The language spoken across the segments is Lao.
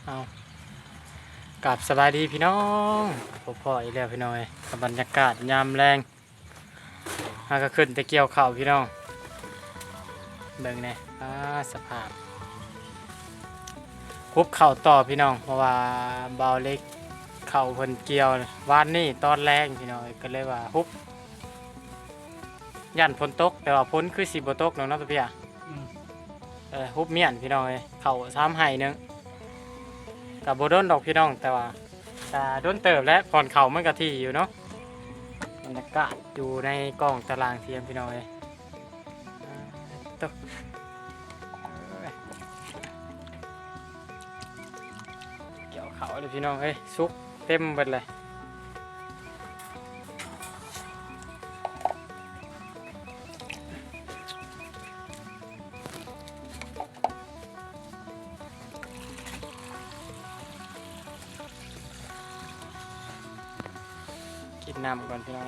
ເອົາ ກາບສະບາຍດີພີ່ນ້ອງ ພົບພໍ້ອີກແລ້ວພີ່ນ້ອງເອີຍ ກັບບັນຍາກາດຍາມແລງ ຫາກະຂຶ້ນແຕ່ກ່ຽວເຂົ້າພີ່ນ້ອງ ເບິ່ງແດ່ ອາ ສະພາບ ຮຸບເຂົ້າຕໍ່ພີ່ນ້ອງ ເພາະວ່າບ່າວເລັກເຂົ້າເພິ່ນກ່ຽວວານນີ້ຕອນແລງພີ່ນ້ອງເອີຍ ກະເລີຍວ່າຮຸບ ຢ້ານຝົນຕົກ ແຕ່ວ່າຝົນຄືຊິບໍ່ຕົກດອກເນາະຕາເພຍ ອືມ ເອີ ຮຸບມ້ຽນພີ່ນ້ອງເອີຍ ເຂົ້າສາມໄຮ່ໜຶ່ງ ກະບໍ່ດົນດອກພີ່ນ້ອງ ແຕ່ວ່າກະດົນເຕີບແຫຼະ ບ່ອນເຂົ້າມັນກະຖີ່ຢູ່ເນາະ ບັນຍາກາດຢູ່ໃນກ້ອງຕາລາງທຽມພີ່ນ້ອງເອີຍ ໂຕ ກ່ຽວເຂົ້າເລີຍພີ່ນ້ອງເອີຍ ສຸກເຕັມເບິດເລີຍ ກິນນ້ຳກ່ອນພີ່ນ້ອງ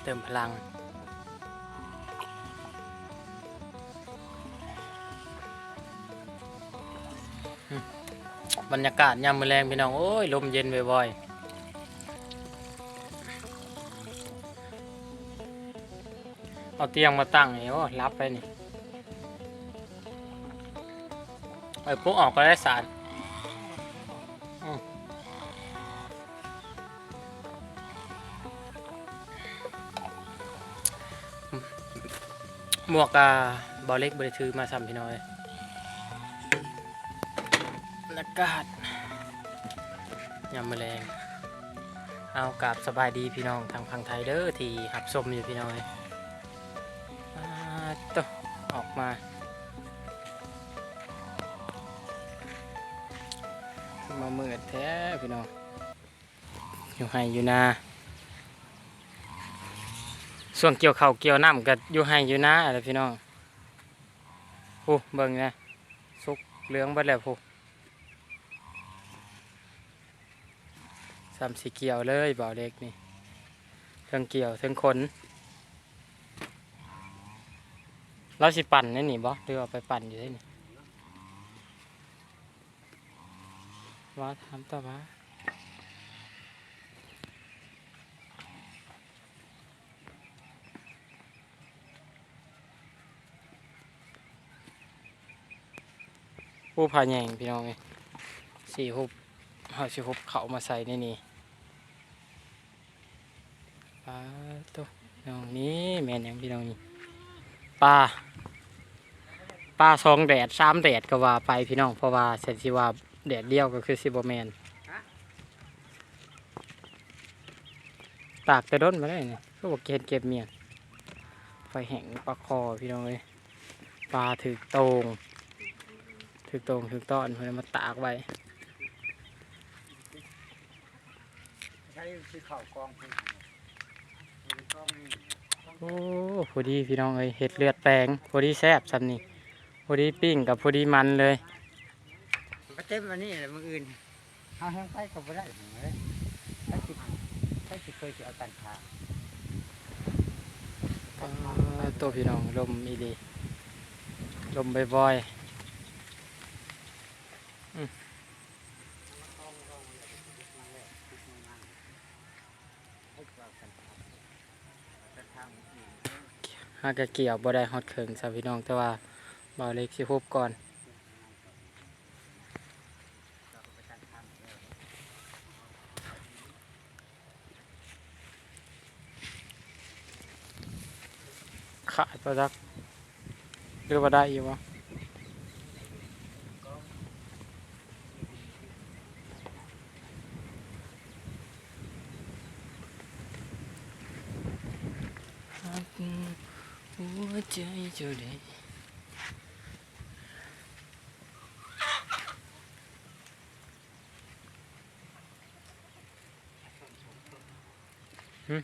ເຕີມພະລັງ ອືມ ບັນຍາກາດຍາມມື້ແລງພີ່ນ້ອງ ໂອ້ຍ ລົມເຢັນວອຍໆ ເອົາຕຽງມາຕັ້ງນີ້ ໂອ້ ຫຼັບໄປນີ້ ເອີ ປຸກອອກກະໄດ້ສານ ອືມ ໝວກກະບ່າວເລັກບໍ່ໄດ້ຖືມາຊ້ຳພີ່ນ້ອງເອີຍ ບັນຍາກາດຍາມມື້ແລງ ເອົາ ກາບສະບາຍດີພີ່ນ້ອງທາງຝັ່ງໄທເດີທີ່ຮັບຊົມຢູ່ພີ່ນ້ອງເອີຍ ອາ ໂຕ ອອກມາ ຄືມາມືດແທ້ພີ່ນ້ອງ ຢູ່ໄຮ່ຢູ່ນາ ຊ່ວງກ່ຽວເຂົ້າກ່ຽວນ້ຳກະຢູ່ໄຮ່ຢູ່ນາແຫຼະພີ່ນ້ອງ ໂອ້ ເບິ່ງນະ ສຸກເຫຼືອງເບິດແລ້ວພຸ້ນ ສ່ຳຊິກ່ຽວເລີຍບ່າວເລັກນີ້ ເທິງກ່ຽວເທິງຂົນ ລາວຊິປັ່ນໃນນີ້ບໍ່ ຫຼືວ່າໄປປັ່ນຢູ່ໃນນີ້ ວ່າຖາມຕໍ່ວ່າ ໂອ້ ຜ້າແຍງພີ່ນ້ອງເອີຍ ຊິຮຸບ ເຮົາຊິຮຸບເຂົ້າມາໃສ່ໃນນີ້ ປາໂຕ ນ້ອງນີ້ແມ່ນຫຍັງພີ່ນ້ອງນີ້ ປາ ປາສອງແດດສາມແດດກະວ່າໄປພີ່ນ້ອງ ເພາະວ່າແຊນຊິວ່າແດດດຽວກະຄືຊິບໍ່ແມ່ນ ຕາກແຕ່ດົນມາແລ້ວນີ້ ຄືບໍ່ເຫັນເກັບມ້ຽນ ໄຟແຫ້ງປາຄໍພີ່ນ້ອງເອີຍ ປາຖືກໂຕ່ງ ຖືກໂຕ່ງຖືກຕ້ອນ ເພິ່ນເອົາມາຕາກໄວ້ ໃຊ້ຄືເຂົ້າກອງພຸ້ນ ໂອ້ ພໍດີພີ່ນ້ອງເອີຍ ເຫັດເລືອດແປງ ພໍດີແຊບຊ່ຳນີ້ ພໍດີປີ້ງກັບພໍດີມັນເລີຍ ມັນກະເຕັມອັນນີ້ແຫຼະມື້ອື່ນ ເຮົາແຮງໄປກະບໍ່ໄດ້ເອີຍ ໃຜຊິ ໃຜຊິເຄີຍຊິເອົາຕັນຂາ ປາໂຕ ພີ່ນ້ອງ ລົມອີ່ຫຼີ ລົມບ່ອຍໆ ອືມ ຫາກະກ່ຽວບໍ່ໄດ້ຮອດເຄິ່ງຊະພີ່ນ້ອງ ແຕ່ວ່າບ່າວເລັກຊິຮຸບກ່ອນ. ຂາດບໍ່ຈັກ ຫຼືວ່າໄດ້ຢູ່ບໍ່? ຮັກຫົວໃຈເຈົ້າໄດ້. ຫື?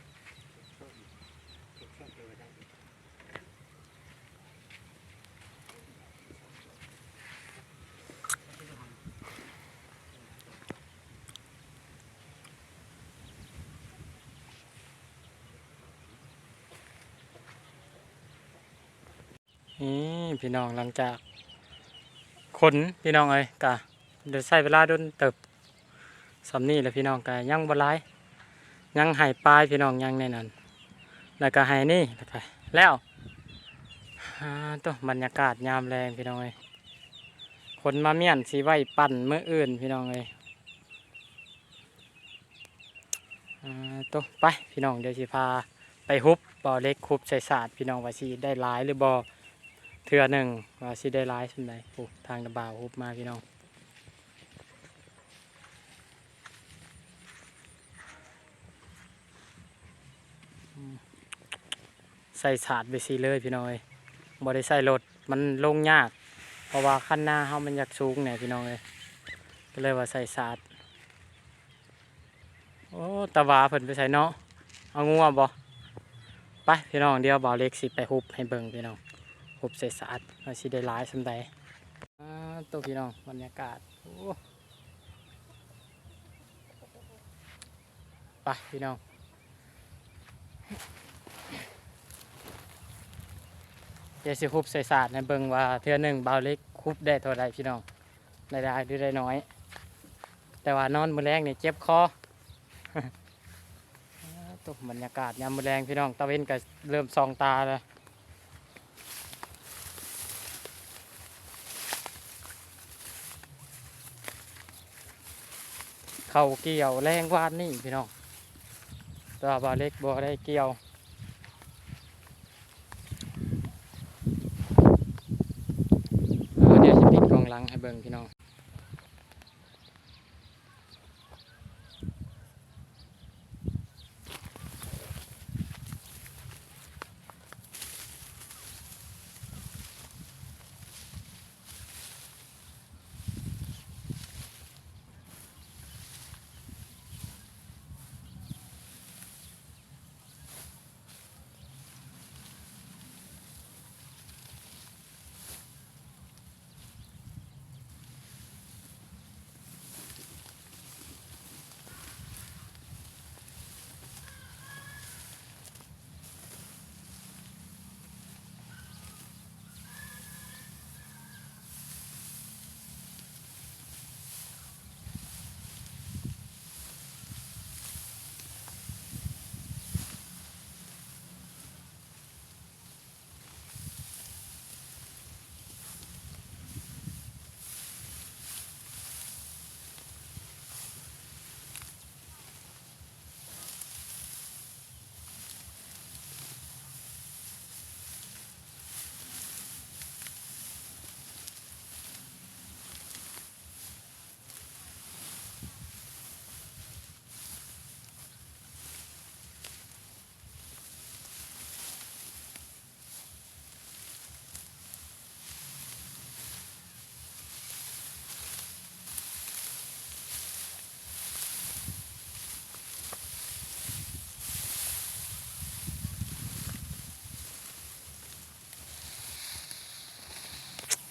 ເ ນີ້ພີ່ນ້ອງ ຫຼັງຈາກຂົນພີ່ນ້ອງເອີຍ ກະໄດ້ໃຊ້ເວລາດົນເຕີບ ສ່ຳນີ້ແຫຼະພີ່ນ້ອງ ກະຍັງບໍ່ຫຼາຍ ຍັງໄຮ່ປາຍພີ່ນ້ອງ ຍັງໃນນັ້ນ ແລ້ວກະໄຮ່ນີ້ ແລ້ວກະແລ້ວ. ອາ ໂຕ ບັນຍາກາດຍາມແລງພີ່ນ້ອງເອີຍ ຂົນມາມ້ຽນຊິໄວ້ປັ່ນມື້ອື່ນພີ່ນ້ອງເອີຍ. ອາ ໂຕ ໄປພີ່ນ້ອງ ດຽວຊິພາໄປຮຸບ ບໍ່ເຫຼັກຮຸບໃສ່ສາດພີ່ນ້ອງ ວ່າຊິໄດ້ຫຼາຍຫຼືບໍ່ ເທື່ອໜຶ່ງວ່າຊິໄດ້ຫຼາຍສ່ຳໃດ. ໂອ້ ທາງນະບ່າວຮຸບມາພີ່ນ້ອງ ໃສ່ສາດໄປຊີ້ເລີຍພີ່ນ້ອງເອີຍ ບໍ່ໄດ້ໃຊ້ລົດ ມັນລົງຍາກ ເພາະວ່າຄັນນາເຮົາມັນຢາກສູງແດ່ພີ່ນ້ອງເອີຍ ກໍເລີຍວ່າໃສ່ສາດ. ໂອ້ ຕາຫວາເພິ່ນໄປໃສເນາະ ເອົາງົວບໍ່? ໄປພີ່ນ້ອງ ດຽວບ່າວເຫຼັກຊິໄປຮຸບໃຫ້ເບິ່ງພີ່ນ້ອງ ຮຸບໃສ່ສາດວ່າຊິໄດ້ຫຼາຍສ່ຳໃດ. ອາ ໂຕ ພີ່ນ້ອງ ບັນຍາກາດ ໂອ້ ໄປພີ່ນ້ອງ ດຽວຊິຮຸບໃສ່ສາດໃຫ້ເບິ່ງວ່າເທື່ອໜຶ່ງບ່າວເຫຼັກຮຸບໄດ້ເທົ່າໃດພີ່ນ້ອງ ໄດ້ຫຼາຍຫຼືໄດ້ໜ້ອຍ ແຕ່ວ່ານອນມື້ແລງນີ້ເຈັບຄໍ. ໂຕ ບັນຍາກາດຍາມມື້ແລງພີ່ນ້ອງ ຕາເວັນກໍເລີ່ມສ່ອງຕາແລ້ວ. ເຂົ້າກ່ຽວແລງວານນີ້ພີ່ນ້ອງ ແຕ່ວ່າບ່າວເຫຼັກບໍ່ໄດ້ກ່ຽວ. ເອີ ດຽວຊິປິດກ້ອງຫຼັງໃຫ້ເບິ່ງພີ່ນ້ອງ.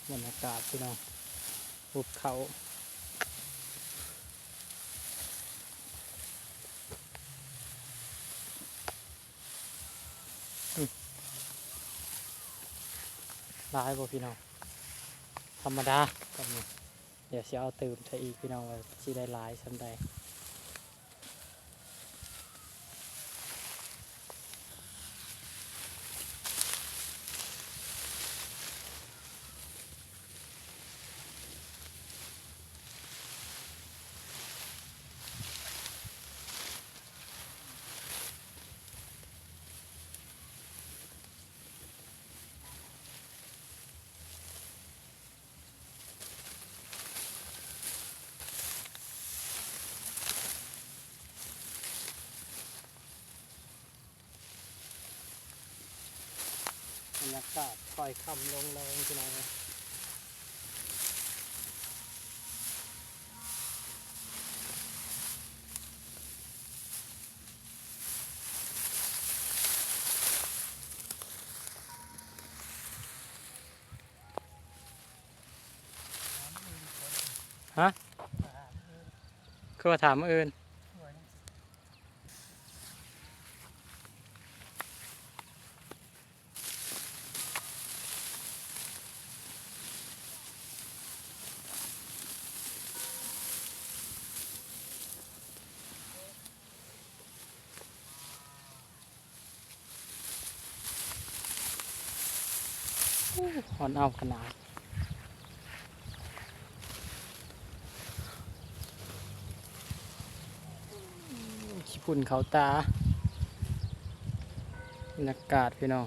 ບັນຍາກາດພີ່ນ້ອງ ຮູບເຂົ້າ ອືມ ຫຼາຍບໍ່ພີ່ນ້ອງ? ທຳມະດາ ດຽວຊິເອົາຕື່ມໃສ່ອີກພີ່ນ້ອງ ວ່າຊິໄດ້ຫຼາຍສ່ຳໃດ. ບັນຍາກາດຄ່ອຍຄ່ຳລົງແລ້ວພີ່ນ້ອງເອີຍ. ຮະ? ຄືວ່າຖາມມື້ອື່ນ? ໂອ້ຍ ຍັງຊິ ໂອ້ຍ ຍັງຊິ ฮ้อนอ้าวขนาด ขี้ฝุ่นเข้าตา บรรยากาศพี่น้อง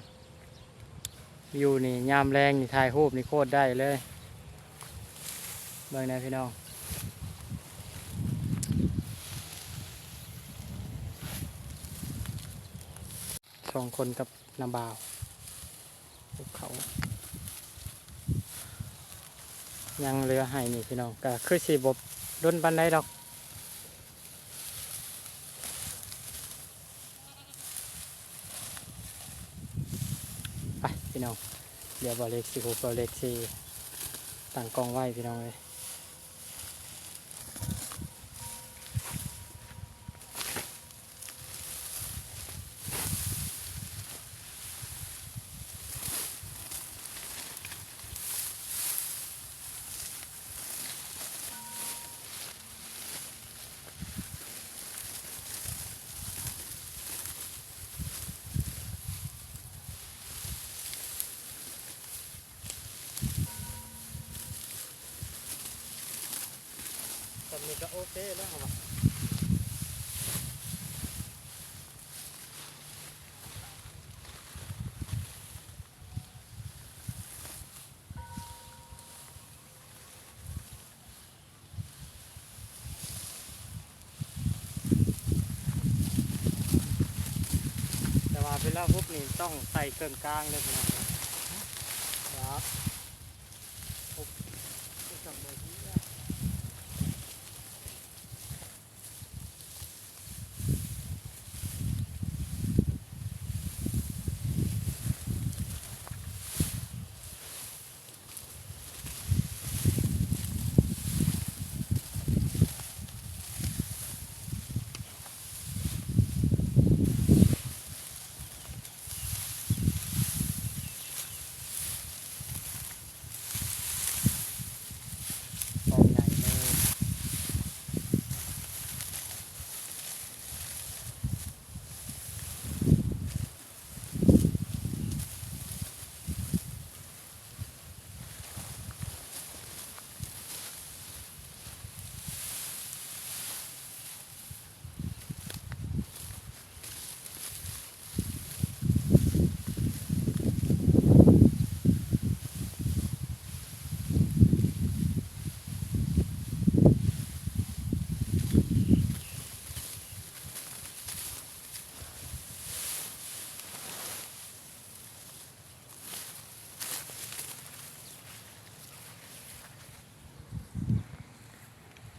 วิวนี่ยามแลงนี่ถ่ายรูปนี่โคตรได้เลย เบิ่งแหน่พี่น้อง สองคนกับน้าบ่าว ภูเขา ยังเหลือให้นี่พี่น้อง ก็คือสิบ่ดนปานใดดอก ไปพี่น้อง เดี๋ยวบ่าวเล็กสิ บ่าวเล็กสิตั้งกล้องไว้พี่น้องเอ้ย ส่ำนี้ก็โอเคแล้วครับ แต่ว่าเวลาฮุบนี่ต้องใส่เครื่องกลางเด้อพี่น้อง ครับ ฮุบ กองใหญ่เลย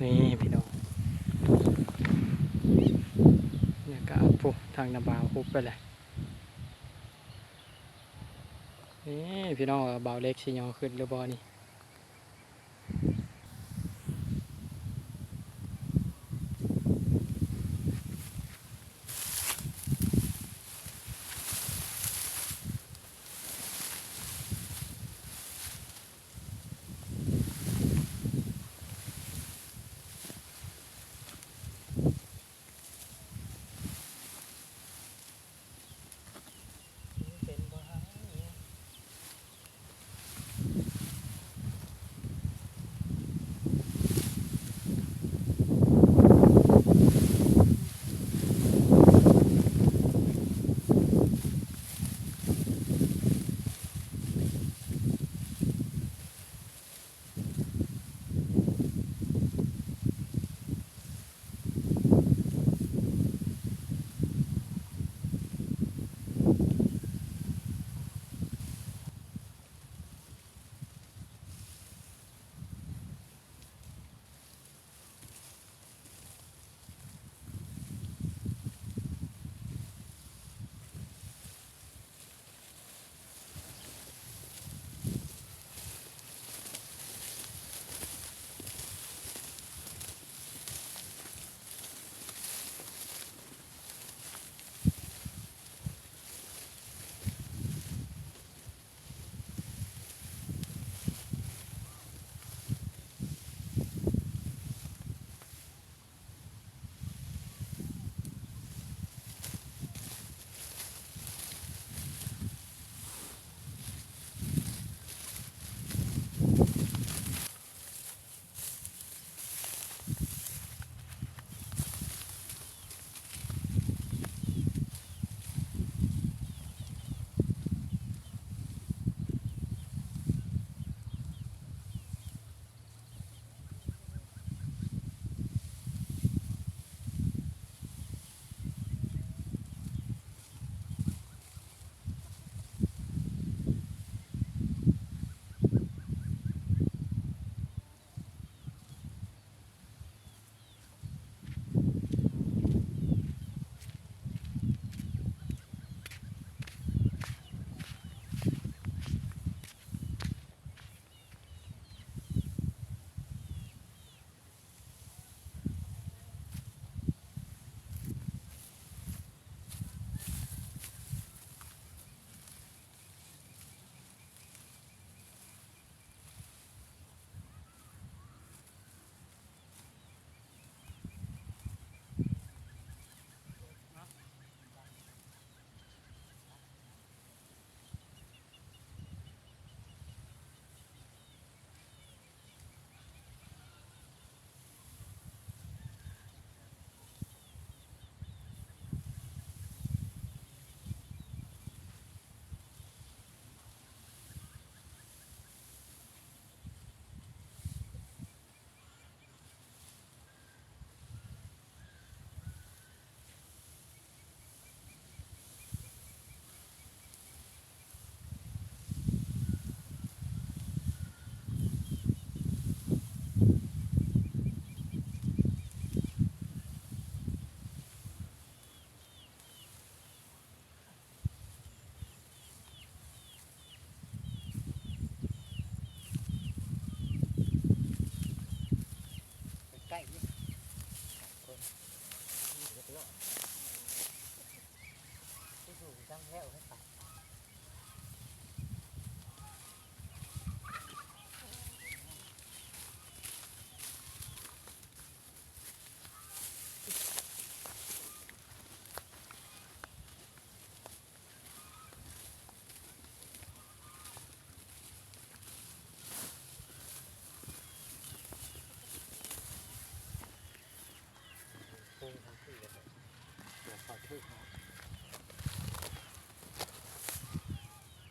นี่พี่น้อง บรรยากาศ พุ้น ทางน้าบ่าวฮุบไปเลย นี่พี่น้อง บ่าวเล็กสิย่อขึ้นหรือบ่นี่? เป็นบ่หา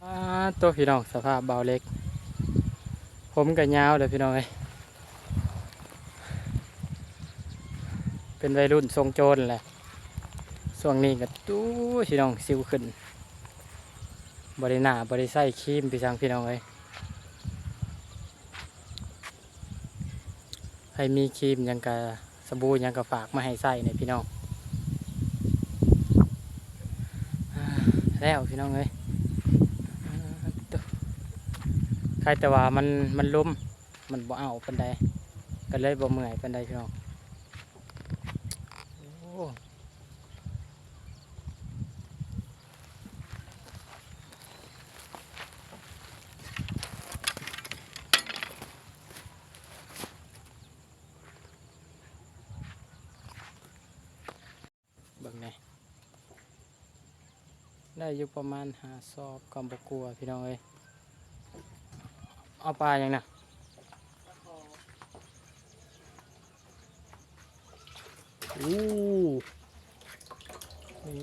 ອ້າ ໂຕ ພີ່ນ້ອງ ສະພາບບ່າວເລັກ ຜົມກໍຍາວເດີ້ພີ່ນ້ອງເອີຍ ເປັນໄວລຸ້ນຊົງໂຈນແຫຼະ ຊ່ວງນີ້ກໍ ໂອ້ຍ ພີ່ນ້ອງ ສິວຂຶ້ນ ບໍ່ໄດ້ໜ້າ ບໍ່ໄດ້ໃຊ້ຄຣີມ ພີ່ສັງ ພີ່ນ້ອງເອີຍ. ໃຜມີຄຣີມຫຍັງກະ ສະບູຫຍັງກະຝາກມາໃຫ້ໃຊ້ແດ່ພີ່ນ້ອງ. ອາ ແລ້ວພີ່ນ້ອງເອີຍ ອາ ໂຕ ໃຄແຕ່ວ່າມັນ ມັນລົມ ມັນບໍ່ເອົາປານໃດ ກໍເລີຍບໍ່ເມື່ອຍປານໃດພີ່ນ້ອງ. ໂອ້ ເບິ່ງແດ່ ໄດ້ຢູ່ປະມານຫ້າສອບ ກໍບໍ່ກົວພີ່ນ້ອງເອີຍ. ເອົາປາຫຍັງນະ? ໂອ້ ນີ້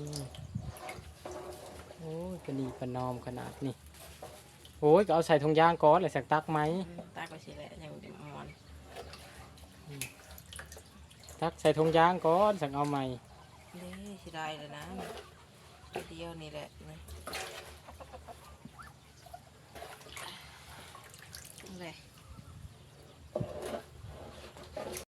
ໂອ້ຍ ປານີປານອມຂະໜາດນີ້. ໂອ້ຍ ກໍເອົາໃສ່ຖົງຢາງກ່ອນ ແລ້ວຈັ່ງຕັກໃໝ່. ອືມ ຕັກໄວ້ຊີ້ແຫຼະ ຍັງຈະມ່ວນ. ອືມ ຕັກໃສ່ຖົງຢາງກ່ອນ ຈັ່ງເອົາໃໝ່. ເດ້ ຊິໄດ້ແລ້ວນະ ດຽວນີ້ແຫຼະນະ.